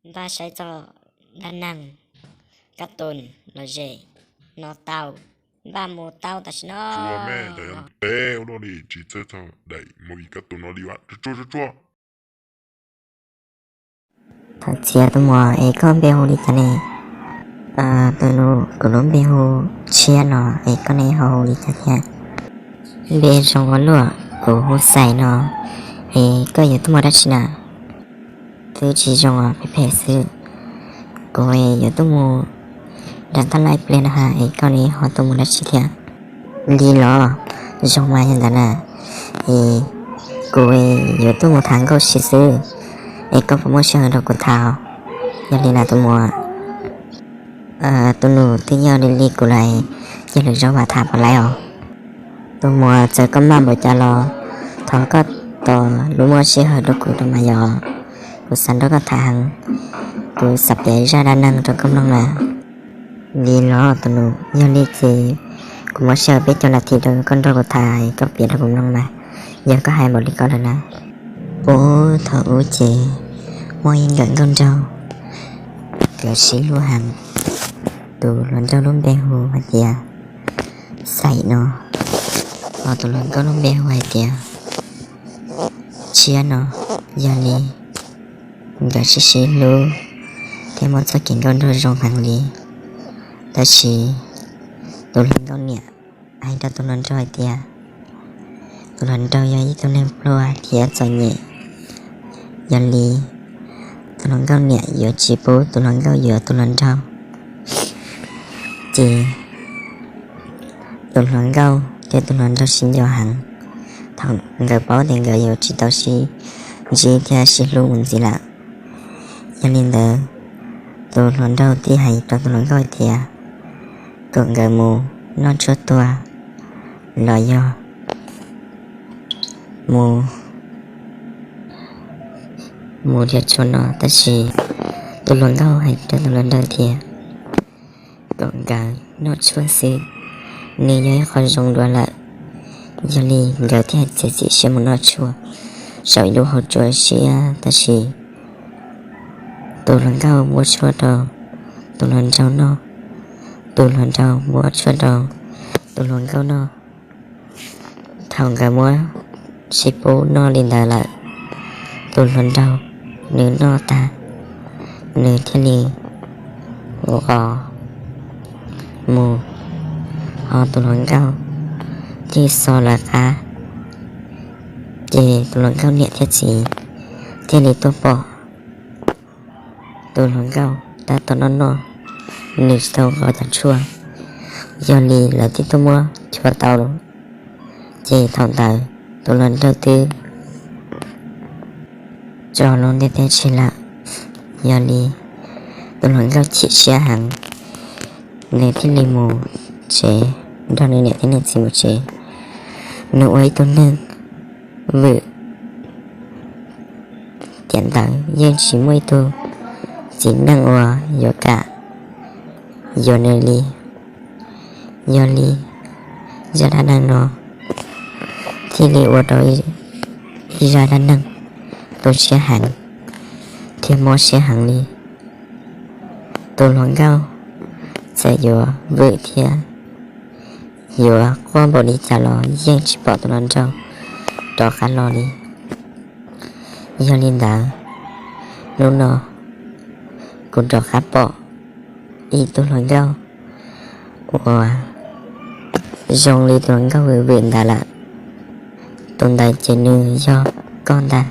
Npaj saib txog dab neeg kab tus los zem no tau, npaj mus tau tam sim no. Tsuas me cov yog peb ua luaj li tsis txawj txog daim movie kab tus no li. Tsuas tsuas tsuas. Thov txim tus muam, es koj npe hu li cas ne? Tus nus, kuv lub npe hu Tshiab no, es koj ne ho hu li cas thiab? Npe zoo ua luaj, kuv hu Xais no. Es koj yuav tuaj mus dab tsi na? Twb tsis zoo os, phem phem xwb. Kuv yuav tuaj mus nram taj laj ib pliag na ha, es koj ne ho tuaj mus dab tsi thiab? Li los, zoo mas yog ntawd na. Es kuv yuav tuaj mus tham nkauj siv xwb, es koj puas muaj sij hawm nrog kuv tham? Yog li na tus muam. Tus nus, twb yog li li kuv lawm, cia lwm zaus mam tham puas laib os? Tus muam, txawm koj maj npaum cas los thov koj tos lub muaj sij hawm rau kuv rau mas yog, kuv xav nrog koj tham heev, kuv xav piav zaj dab neeg rau koj mloog na. Li los tus nus, yog li ces kuv muab sij hawm peb caug nas this rau koj nrog kuv tham, koj piav rau kuv mloog mas, yog koj hais npaum li ko lawm na. Ub, thaum ub ces muaj ib nkawm nkauj nraug, nkawd sib hlub heev. Tus hluas nraug lub npe hu hais tias Xais no, ho tus hluas nkauj lub npe hu hais tias Tshiab no. Yog li nkawd sib sib hlub thiab muaj txoj kev nkauj nraug zoo heev li. Tab sis tus hluas nkauj niam hais rau tus hluas nraug hais tias tus hluas nraug yog ib tug neeg pluag thiab txom nyem. Yog li tus hluas nkauj niam yuav tsis pub tus hluas nkauj yuav tus hluas nraug. Ces tus hluas nkauj thiab tus hluas nraug sib nco heev. Thaum nkawd paub tias nkawd yuav tsis tau sib ntsib thiab sib hlub mus ntxiv lawm. Yog li ntawd, tus hluas nraug thiaj hais rau tus hluas nkauj hais tias kom nkawd mus noj tshuaj tuag los yog mus, mus dhia tshuaj no. Tab sis tus hluas nkauj hais rau tus hluas nraug tias kom nkawd noj tshuaj xwb, nws yog ib qho zoo dua lawm. Yog li nkawd thiaj txiav txim siab mus noj tshuaj saum ib lub hauv tsua siab. Tab sis tus hluas nkauj muab tshuaj rau tus hluas nraug noj, tus hluas nraug muab tshuaj rau tus hluas nkauj noj. Thaum nkawd muab sib pub noj li ntawd lawm, tus hluas nraug nws noj tag, nws thiaj li nqos mus, ho tus hluas nkauj thiaj xo lawv qab. Ces tus hluas nkauj niam thiab txiv thiaj li tuaj pom tus hluas nkauj tab tom noj noj, nws tsis tau nqos cov tshuaj. Yog li lawv thiaj tuaj muab chua tau. Ces thaum ntawd tus hluas nraug twb tso lub ntiaj teb tseg lawm. Yog li tus hluas nkauj chim siab heev, nws thiaj li mus tsev, nrog nws niam thiab nws txiv mus tsev. Nws ua ib tug neeg vwm tiam ntawd yeej tsis muaj ib tug txiv neej uas yuav kam yuav nws li. Yog li zaj dab neeg no thiaj li ua rau ib zaj dab neeg tu siab heev thiab mob siab heev li. Tus hluas nkauj txawm yuav vwm thiab yuav quaj npaum li cas los yeej tsis pom tus hluas nraug rov qab los li. Yog li ntawd, hnub no kuv rov qab pom ib tug hluas nkauj uas zoo li tus hluas nkauj vwm vwm ntawd lawm. Tus ntawd ces nws yog koj ntag.